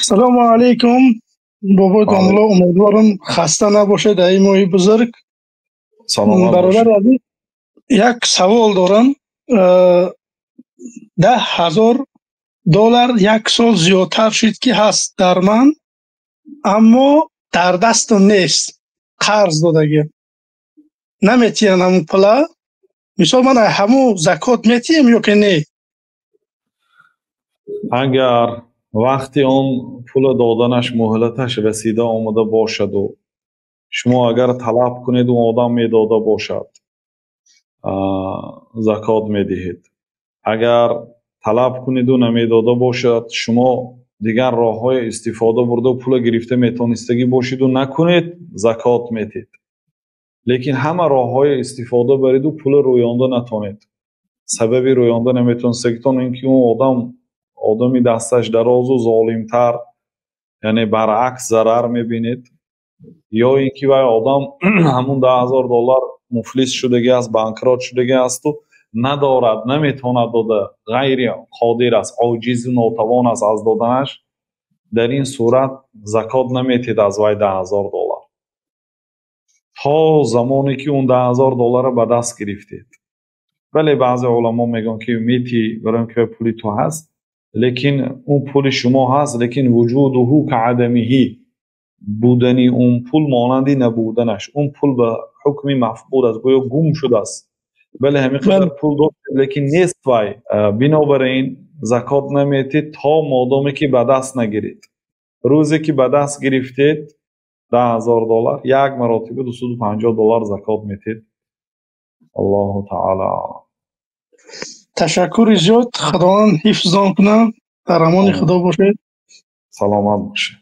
Ассалому алайкум, бобои домулло, умедворам, хаста набошед дар ин моҳи бузург. Саломат. Бародари азиз, як савол дорам. $10,000 як сол зиёдтар шуд, ки ҳаст дар ман, аммо дар дастам нест, қарз додагӣ, наметиҳанд ҳамун пула. Мисол, ман ҳамун закот метиҳем ё ки не? Агар вақти он пула доданаш, муҳлаташ расида омада бошаду шумо агар талаб кунед, он одам медода бошад, закот медиҳед. Агар талаб кунеду намедода бошад, шумо дигар роҳҳои истифода бурда, пула гирифта метонистагӣ бошиду накунед, закот метед. Лекин ҳама роҳҳои истифода бариду пула рӯёнда натонед, сабаби рӯёнда наметонистагитон ин ки он одам одами дасташ дарозу золимтар, яъне баръакс зарар мебинед, ё ин ки вай одам ҳамун $10,000 муфлис шудагӣ аст, банкрот шудагӣ асту надорад, наметавонад дода, ғайри қодир аст, оҷизу нотавон аст аз доданаш, дар ин сурат закот наметед аз вай $10,000 то замоне ки он $10,000-ро ба даст гирифтед. Бале, баъзе уламо мегӯянд, ки метӣ, барои ин ки пули ту ҳаст, лекин он пули шумо ҳаст, лекин وجوده كعدمه, будани он пул монанди набуданаш, он пул ба ҳукми мафқуд аст, гӯё гум шудааст. Бале, ҳамин қадар пул дошт, лекин нест вай. Бинобар ин закот наметед, то модоме ки ба даст нагиред. Рӯзе ки ба даст гирифтед $10,000, як маротиба $250 закот метед. Аллоҳу таъала аълам. Ташаккури зиёд, Худованд ҳифзон кунад, дар амони Худо бошед. Саломат бошед.